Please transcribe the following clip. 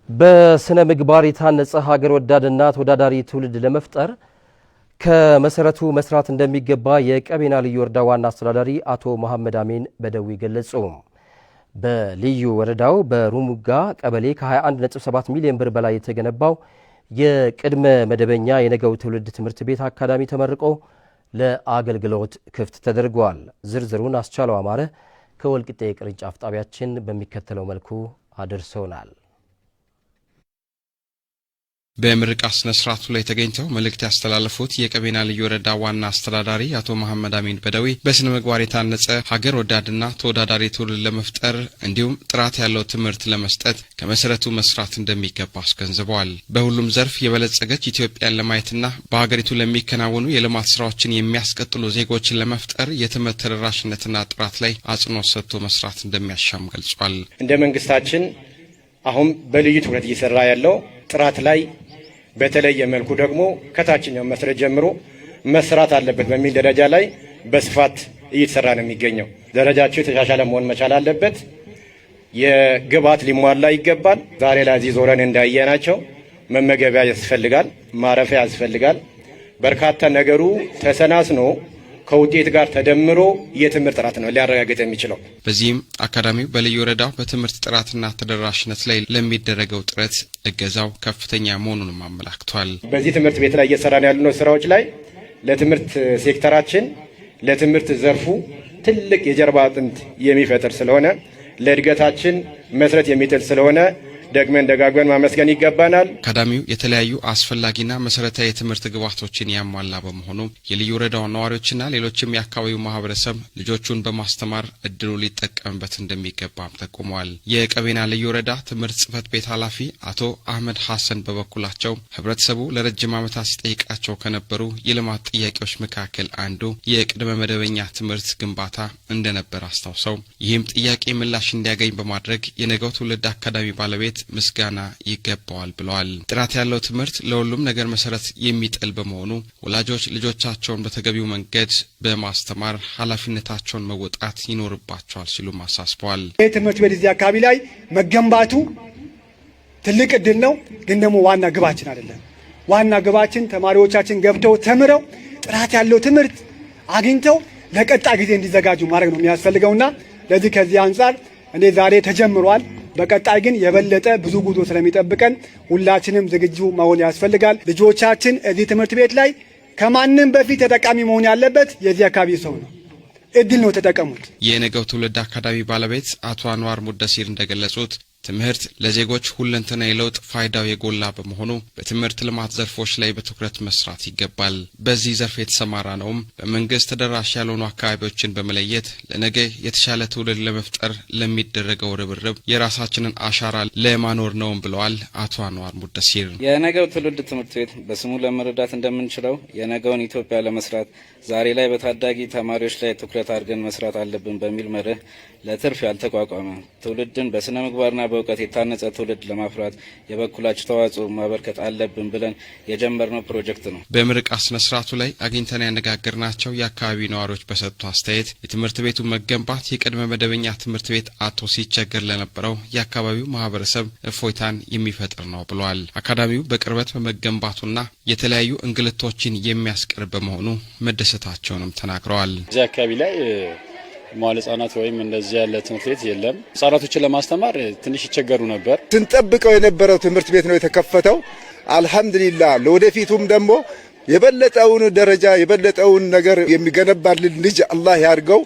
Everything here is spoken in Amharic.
በስነ ምግባር የታነጸ ሀገር ወዳድና ተወዳዳሪ ትውልድ ለመፍጠር ከመሰረቱ መስራት እንደሚገባ የቀቤና ልዩ ወረዳ ዋና አስተዳዳሪ አቶ መሐመድ አሚን በደዊ ገለጹ። በልዩ ወረዳው በሩሙጋ ቀበሌ ከ21.7 ሚሊዮን ብር በላይ የተገነባው የቅድመ መደበኛ የነገው ትውልድ ትምህርት ቤት አካዳሚ ተመርቆ ለአገልግሎት ክፍት ተደርጓል። ዝርዝሩን አስቻለው አማረ ከወልቂጤ ቅርንጫፍ ጣቢያችን በሚከተለው መልኩ አድርሶናል። በምርቃት ስነ ስርዓቱ ላይ ተገኝተው መልእክት ያስተላለፉት የቀቤና ልዩ ወረዳ ዋና አስተዳዳሪ አቶ መሐመድ አሚን በደዊ በስነ ምግባር የታነጸ ሀገር ወዳድና ተወዳዳሪ ትውልድ ለመፍጠር እንዲሁም ጥራት ያለው ትምህርት ለመስጠት ከመሰረቱ መስራት እንደሚገባ አስገንዝበዋል። በሁሉም ዘርፍ የበለጸገች ኢትዮጵያን ለማየትና በሀገሪቱ ለሚከናወኑ የልማት ስራዎችን የሚያስቀጥሉ ዜጎችን ለመፍጠር የትምህርት ተደራሽነትና ጥራት ላይ አጽንኦት ሰጥቶ መስራት እንደሚያሻም ገልጿል። እንደ መንግስታችን አሁን በልዩ ትኩረት እየሰራ ያለው ጥራት ላይ፣ በተለየ መልኩ ደግሞ ከታችኛው መሰረት ጀምሮ መስራት አለበት በሚል ደረጃ ላይ በስፋት እየተሰራ ነው የሚገኘው። ደረጃቸው የተሻሻለ መሆን መቻል አለበት። የግብዓት ሊሟላ ይገባል። ዛሬ ላይ እዚህ ዞረን እንዳየናቸው መመገቢያ ያስፈልጋል፣ ማረፊያ ያስፈልጋል። በርካታ ነገሩ ተሰናስኖ ከውጤት ጋር ተደምሮ የትምህርት ጥራት ነው ሊያረጋግጥ የሚችለው። በዚህም አካዳሚው በልዩ ወረዳው በትምህርት ጥራትና ተደራሽነት ላይ ለሚደረገው ጥረት እገዛው ከፍተኛ መሆኑንም አመላክቷል። በዚህ ትምህርት ቤት ላይ እየሰራን ያሉነው ስራዎች ላይ ለትምህርት ሴክተራችን፣ ለትምህርት ዘርፉ ትልቅ የጀርባ አጥንት የሚፈጥር ስለሆነ፣ ለእድገታችን መሰረት የሚጥል ስለሆነ ደግመን ደጋግመን ማመስገን ይገባናል። አካዳሚው የተለያዩ አስፈላጊና መሰረታዊ የትምህርት ግብዓቶችን ያሟላ በመሆኑ የልዩ ወረዳው ነዋሪዎችና ሌሎችም የአካባቢው ማህበረሰብ ልጆቹን በማስተማር እድሉ ሊጠቀምበት እንደሚገባም ጠቁመዋል። የቀቤና ልዩ ወረዳ ትምህርት ጽሕፈት ቤት ኃላፊ አቶ አህመድ ሐሰን በበኩላቸው ህብረተሰቡ ለረጅም ዓመታት ሲጠይቃቸው ከነበሩ የልማት ጥያቄዎች መካከል አንዱ የቅድመ መደበኛ ትምህርት ግንባታ እንደነበር አስታውሰው፣ ይህም ጥያቄ ምላሽ እንዲያገኝ በማድረግ የነገው ትውልድ አካዳሚ ባለቤት ምስጋና ይገባዋል ብለዋል። ጥራት ያለው ትምህርት ለሁሉም ነገር መሰረት የሚጥል በመሆኑ ወላጆች ልጆቻቸውን በተገቢው መንገድ በማስተማር ኃላፊነታቸውን መወጣት ይኖርባቸዋል ሲሉም አሳስበዋል። ይህ ትምህርት ቤት እዚህ አካባቢ ላይ መገንባቱ ትልቅ እድል ነው፣ ግን ደግሞ ዋና ግባችን አይደለም። ዋና ግባችን ተማሪዎቻችን ገብተው ተምረው ጥራት ያለው ትምህርት አግኝተው ለቀጣይ ጊዜ እንዲዘጋጁ ማድረግ ነው የሚያስፈልገውና ለዚህ ከዚህ አንጻር እኔ ዛሬ ተጀምሯል። በቀጣይ ግን የበለጠ ብዙ ጉዞ ስለሚጠብቀን ሁላችንም ዝግጁ መሆን ያስፈልጋል። ልጆቻችን እዚህ ትምህርት ቤት ላይ ከማንም በፊት ተጠቃሚ መሆን ያለበት የዚህ አካባቢ ሰው ነው። እድል ነው፣ ተጠቀሙት። የነገው ትውልድ አካዳሚ ባለቤት አቶ አንዋር ሙደሲር እንደገለጹት ትምህርት ለዜጎች ሁለንተናዊ ለውጥ ፋይዳው የጎላ በመሆኑ በትምህርት ልማት ዘርፎች ላይ በትኩረት መስራት ይገባል። በዚህ ዘርፍ የተሰማራ ነውም በመንግስት ተደራሽ ያልሆኑ አካባቢዎችን በመለየት ለነገ የተሻለ ትውልድ ለመፍጠር ለሚደረገው ርብርብ የራሳችንን አሻራ ለማኖር ነውም ብለዋል አቶ አንዋር ሙደሲር። የነገው ትውልድ ትምህርት ቤት በስሙ ለመረዳት እንደምንችለው የነገውን ኢትዮጵያ ለመስራት ዛሬ ላይ በታዳጊ ተማሪዎች ላይ ትኩረት አድርገን መስራት አለብን በሚል መርህ ለትርፍ ያልተቋቋመ፣ ትውልድን በስነ ምግባርና በእውቀት የታነጸ ትውልድ ለማፍራት የበኩላችን አስተዋጽኦ ማበርከት አለብን ብለን የጀመርነው ፕሮጀክት ነው። በምርቃት ስነ ስርዓቱ ላይ አግኝተን ያነጋገርናቸው የአካባቢ ነዋሪዎች በሰጡት አስተያየት የትምህርት ቤቱ መገንባት የቅድመ መደበኛ ትምህርት ቤት አጥቶ ሲቸገር ለነበረው የአካባቢው ማህበረሰብ እፎይታን የሚፈጥር ነው ብለዋል። አካዳሚው በቅርበት በመገንባቱና የተለያዩ እንግልቶችን የሚያስቀር በመሆኑ መደሰታቸውንም ተናግረዋል። እዚህ አካባቢ ላይ መዋለ ህጻናት ወይም እንደዚህ ያለ ትምህርት ቤት የለም። ህጻናቶችን ለማስተማር ትንሽ ይቸገሩ ነበር። ስንጠብቀው የነበረው ትምህርት ቤት ነው የተከፈተው። አልሐምዱሊላህ፣ ለወደፊቱም ደግሞ የበለጠውን ደረጃ የበለጠውን ነገር የሚገነባልን ልጅ አላህ ያድርገው።